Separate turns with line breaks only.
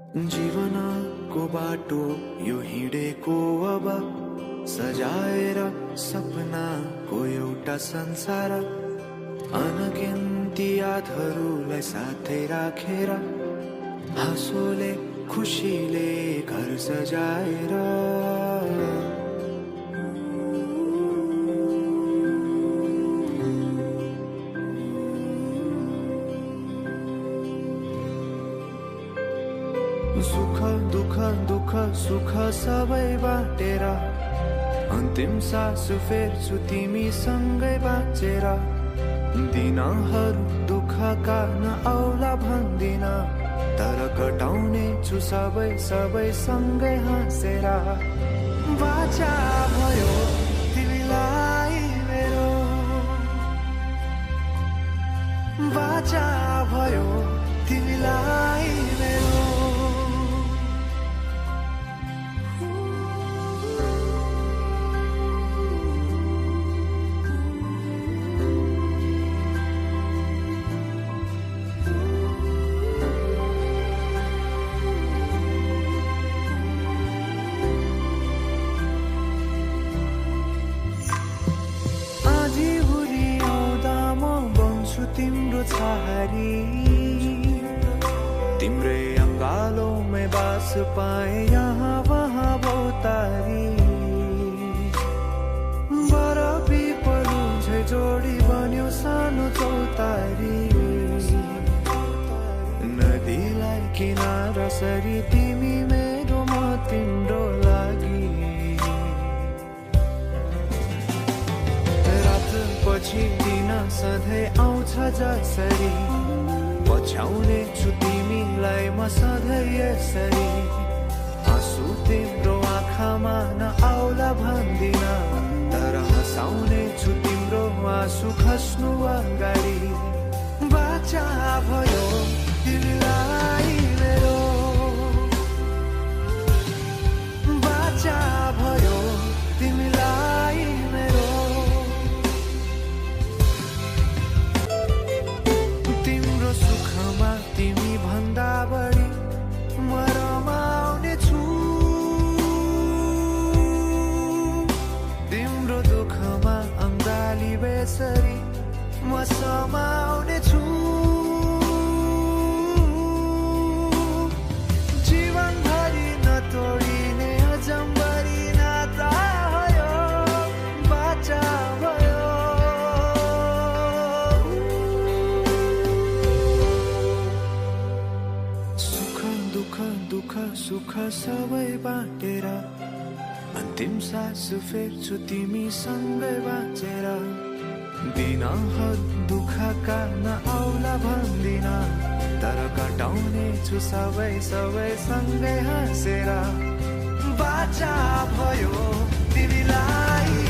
जीवनको बाटो यो हिँडेको अब सजाएर सपनाको एउटा संसार अनगिन्ती यादहरूलाई साथै राखेर हाँसोले खुसीले घर सजाएर सुख दुख दुख सुख सबै बाटेर अन्तिम सास फेर्छु तिमीसँगै बाँचेर दिनहरू दुःखका नआउला भन्दिन तर कटाउने छु सबै सबै सँगै हाँसेर बाचा भयो तिमीलाई मेरो बाचा भयो तिमीलाई मेरो तिम्रो छहारी तिम्रै अङ्गालोमै बास पाए यहाँ वहाँ बहुतारी बर पिपलु झै जोडी बन्यो सानो चौतारी नदीलाई किनारा सरी तिमी मेरो म तिम्रो लागि रात पछि दिन सधैँ आउँछ जसरी पछ्याउने छु तिमीलाई म सधैँ यसरी आँसु तिम्रो आँखामा नआउला भन्दिन तर हँसाउने छु तिम्रो आँसु खस्नु अगाडि बाचा भयो तिमीलाई मेरो बाचा भयो तिमीलाई मेरो सुखमा तिमी भन्दा बढी म रमाउने छु तिम्रो दुःखमा अङ्गाली बेसरी म समाउने छु जीवनभरि नतोडिने अजम्बरी नाता भयो बाचा भयो दुःख सुख सबै बाटेर अन्तिम सास फेर्छु तिमीसँगै बाँचेर दिनहरू दुःखका नआउला भन्दिन तर कटाउने छु सबै सबै सँगै हाँसेर बाचा भयो तिमीलाई